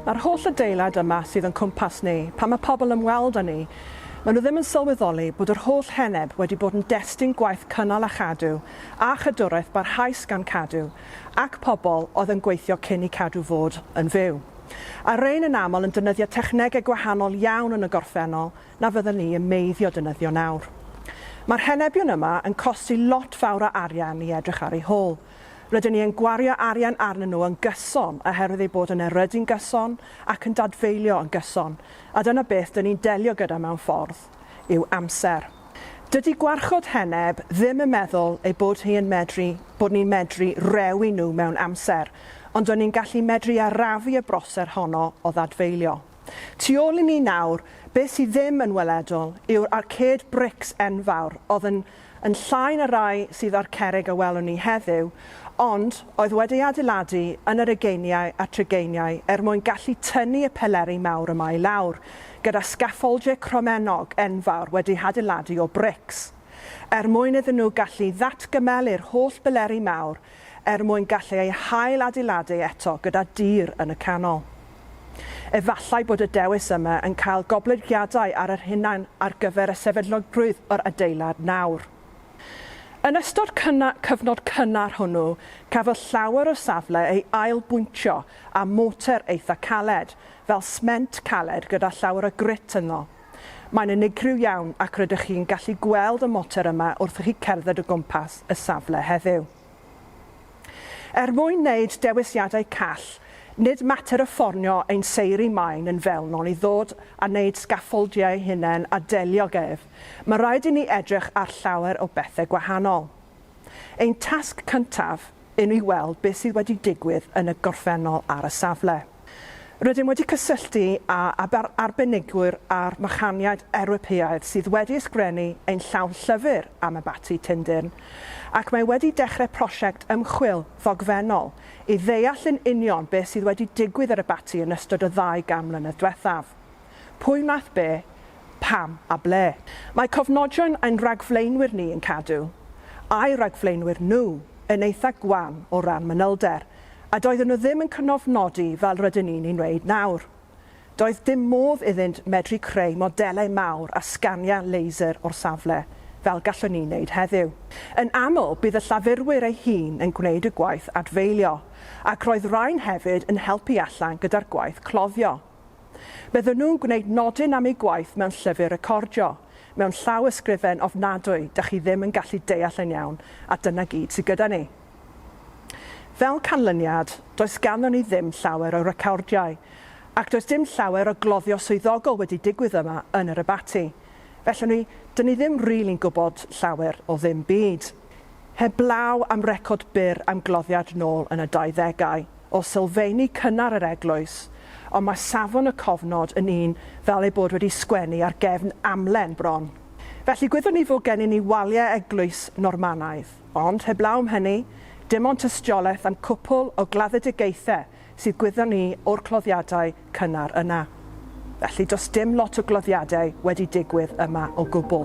Mae'r holl adeilad yma sydd yn cwmpas ni, pan mae pobl ymweld â ni, maen nhw ddim yn sylweddoli bod yr holl heneb wedi bod yn destun gwaith cynnal a chadw a chadwraeth barhaus gan Cadw ac pobl oedd yn gweithio cyn i Cadw fod yn fyw. A rhein yn aml yn defnyddio technegau gwahanol iawn yn y gorffennol na fydden ni yn meiddio defnyddio nawr. Mae'r henebion yma yn costi lot fawr o arian i edrych ar eu hôl. Rydyn ni yn gwario arian arnyn nhw yn gyson oherwydd eu bod yn erydu'n gyson ac yn dadfeilio yn gyson, a dyna beth dyn ni'n delio gyda mewn ffordd, yw amser. Dydy gwarchod heneb ddim yn meddwl ei bod hi yn medru, bod ni'n medru rewi nhw mewn amser, ond dyn ni'n gallu medru arafu y broser honno o ddadfeilio. Tu ôl i ni nawr, beth sydd ddim yn weledol yw'r arcêd brics enfawr oedd yn yn llai na rai sydd â'r cerrig a welwn ni heddiw, ond oedd wedi adeiladu yn yr ugeiniau a trigeiniau er mwyn gallu tynnu y pileri mawr yma i lawr, gyda sgaffoldiau cromennog enfawr wedi hadeiladu o brics, er mwyn iddyn nhw gallu ddatgymelu'r holl bileri mawr er mwyn gallu eu hail-adeiladu eto gyda dur yn y canol. Efallai bod y dewis yma yn cael goblygiadau ar yr hunain ar gyfer y sefydlogrwydd yr adeilad nawr. Yn ystod cyfnod cynnar hwnnw, cafodd llawer o'r safle ei ail-bwyntio â morter eitha caled, fel sment caled gyda llawer o grit ynddo. Mae'n unigryw iawn ac rydych chi'n gallu gweld y motor yma wrth i chi cerdded o gwmpas y safle heddiw. Er mwyn wneud dewisiadau call, nid mater o ffornio ein seiri maen yn fewnol i ddod a wneud sgaffaldiau hunain a delio ag ef, mae rhaid i ni edrych ar llawer o bethau gwahanol. Ein tasg cyntaf yw i weld beth sydd wedi digwydd yn y gorffennol ar y safle. Rydym wedi cysylltu â arbenigwyr a'r machaniaid Ewropeaidd sydd wedi ysgrifennu ein llawllyfr am Abaty Tyndyrn, ac mae wedi dechrau prosiect ymchwil ddogfennol i ddeall yn union beth sydd wedi digwydd yr abaty yn ystod y ddau gan mlynedd diwethaf. Pwy wnaeth be, pam a ble? Mae cofnodion ein rhagflaenwyr ni yn Cadw, a'u rhagflaenwyr nhw, yn eitha gwan o ran manylder, A doedden nhw ddim yn cofnodi fel rydyn ni'n ei wneud nawr. Doedd dim modd iddynt medru creu modelau mawr a sganiau laser o'r safle, fel gallwn ni wneud heddiw. Yn aml, bydd y llafurwyr eu hun yn gwneud y gwaith adfeilio, ac roedd rhain hefyd yn helpu allan gyda'r gwaith cloddio. Bydden nhw'n gwneud nodyn am eu gwaith mewn llyfr recordio, mewn llawysgrifen ofnadwy dych chi ddim yn gallu deall yn iawn, a dyna gyd sydd gyda ni. Fel canlyniad, does ganddon ni ddim llawer o recordiau, ac does dim llawer o gloddio swyddogol wedi digwydd yma yn yr abaty. Felly ni, dyn ni ddim rili'n gwybod llawer o ddim byd. Heblaw am record byr am gloddiad nôl yn y dauddegau, o sylfeini cynnar yr eglwys, ond mae safon y cofnod yn un fel ei bod wedi sgwennu ar gefn amlen, bron. Felly gwyddwn ni fod gennyn ni waliau eglwys Normanaidd. Ond, heblaw am hynny, dim ond tystiolaeth am cwpwl o gladdedigaethau sydd gwyddon ni o'r cloddiadau cynnar yna. Felly, does dim lot o gloddiadau wedi digwydd yma o gwbl.